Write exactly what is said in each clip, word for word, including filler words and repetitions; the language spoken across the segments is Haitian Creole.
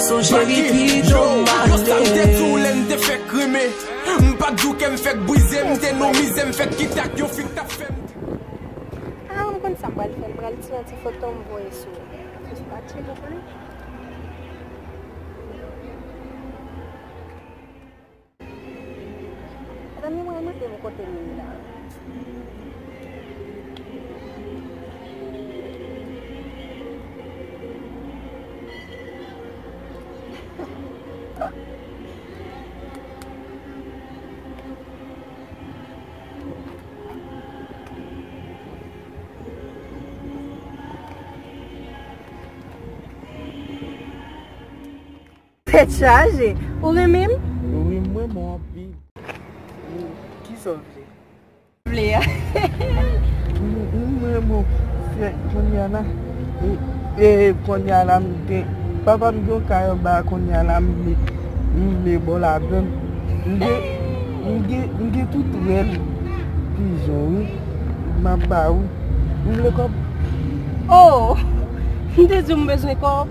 Cheri, kite m ale. Yo, sa m te di w lè n te fèk renmen. M pa t di w kè m fèk brize, m te nan mizè, m fèk kite ak yon fi k t ap fè m. Ah, m konn sa m pral fè, m pral tire yon ti foto m voye sou Snapchat ou konn. Zanmi mwen, mande m kote m ye la. Tèt chaje. Ou renmen m? Wi, m renmen w anpil. Kisa w vle? Vle a. M, m renmen w. Se kounye a la. E, e, kounye a la, m gen, papa m gen yon kay anba a, kounye a la, m vle, m vle ba w ladann. M gen, m gen, m gen tout rèl pijan, wi. M ap ba ou. Ou vle kòb? Oh! M te di w m bezwen kòb.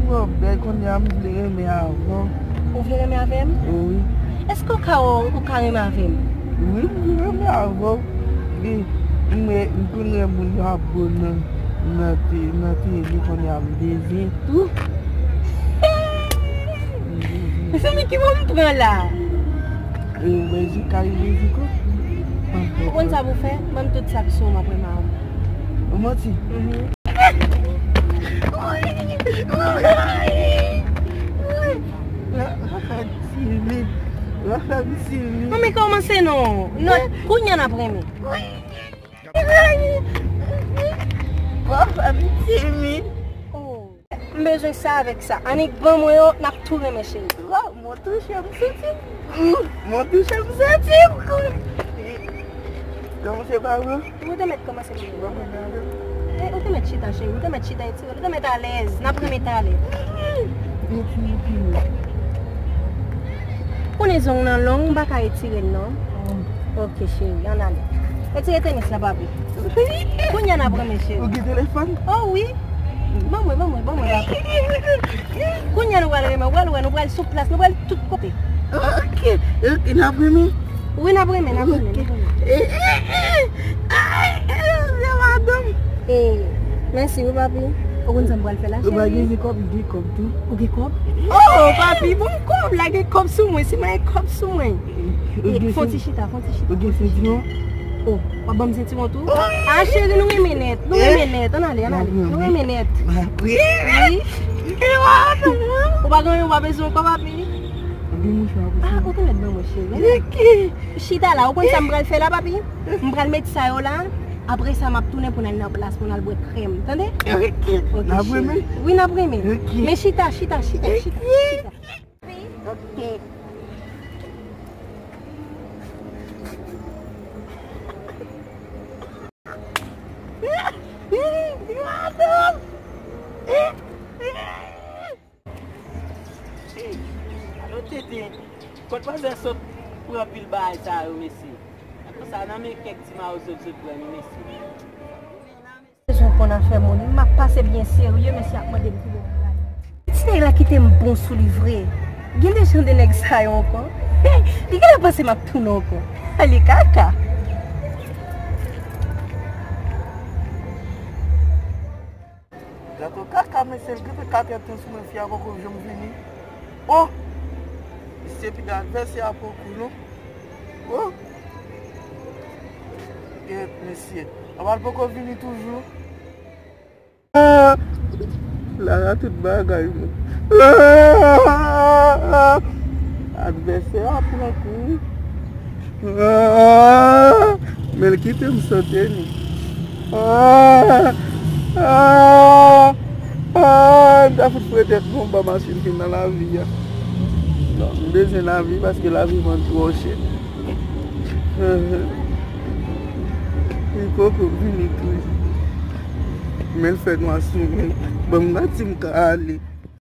M wè w bèl kounye a, m vle renmen avè w. Ou vle renmen avè m? Wi. Èske w ka, ou ka renmen avè m? Wi, m vle renmen avè w. Wi, m wè, m konn wè moun yo ap bo nan, nan te, nan tele kounye a, m bezwen tou. Mezanmi, ki bò m pran la? E, mwen jika rive jiko. Ou konn sa pou fè? Ban m tout sa k sou ou, m ap renmen avè w. Ou manti? Mhm. Rafa timid. Rafa timid. Non, men kòmanse non. Non, kounye a n ap renmen. Rafa timid. Oh. M bezwen sa avèk sa. Annik ban mwen yo, n ap tou renmen cheri. Waw, mwen touche m santi m gou. Mwen touche m santi m gou. Kòmanse pa mwen. Ou te mèt kòmanse mwen. Ban mwen gade. Eh, ou te mèt chita cheri, ou te mèt chita etire, ou te mèt alèz. N ap renmen talè. Etire pye. Konnen zong nan long, m pa ka etire l non. Ok cheri, ann ale. Etire tenis la papi. Kounye a n ap renmen cheri. Ou gen telefòn? Oh wi. Ban mwen, ban mwen, ban mwen papi. Kounye a nou pral renmen, ou pral wè, nou pral sou plas, nou pral tout kote. Ok, ok, n ap renmen? Wi, n ap renmen, n ap renmen, n ap renmen. Eh, eh, eh. Ay, eh, se madanm. Eh, mèsi wi papi. Ou konn sa m pral fè la cheri? Ou pa gen kòb, m gen kòb tou. Ou gen kòb? Oh, papi, bon kòb la gen kòb sou mwen, si mwen gen kòb sou mwen. Ou gen, fon ti chita, fon ti chita. Ou gen sentiman? Oh, w ap ban m sentiman tou? Ah, cheri, nou renmen nèt. Nou renmen nèt. Ann ale, ann ale. Nou renmen nèt. Wi. Ou pa gen anyen, ou pa bezwen ankò, papi? Ou gen mouchwa pou cheri? Ah, ou te mèt ban mwen, cheri. Ann ale. Chita la, ou konn sa m pral fè la, papi? M pral met sa yo la. Apre sa, m ap tounen pou n al nan plas, pou n al bwè krèm. Tande? Ok. N ap renmen? Wi, n ap renmen. Ok. Men chita, chita, chita, chita, chita. Ok. Alo tete, kot manzè sot pran pil bagay sa yo mesye? Konsa nan men kèk ti mawozo l sot pran wi mesye. Bezwen konn afè moun wi, m ap pase byen serye, mesye ap mande m ki bò m prale. Ti nèg la kite m bon sou li vre. Gen de jan de nèg sa yo ankò. Li genlè panse m ap tounen ankò. Ale kaka. Gato kaka, mesye, l gentan kat èdtan sou mwen, fi a poko janm vini. Oh! Misye piga advèsè a poko non. Oh! Gèt mesye. Apa l poko vini toujou? Ah! Lala tout bagay mwen. Ah! Advèsè a pran kou. Ah! Men l kite m san tenis. Ah! Ah! Ah! M ta fout pran tèt mwen ba machin fin nan lavi a. Non, m bezwen lavi paske lavi vann twò chè. Li poko vini tou. Men l fè nwa sou mwen. Ban m gad si m ka ale.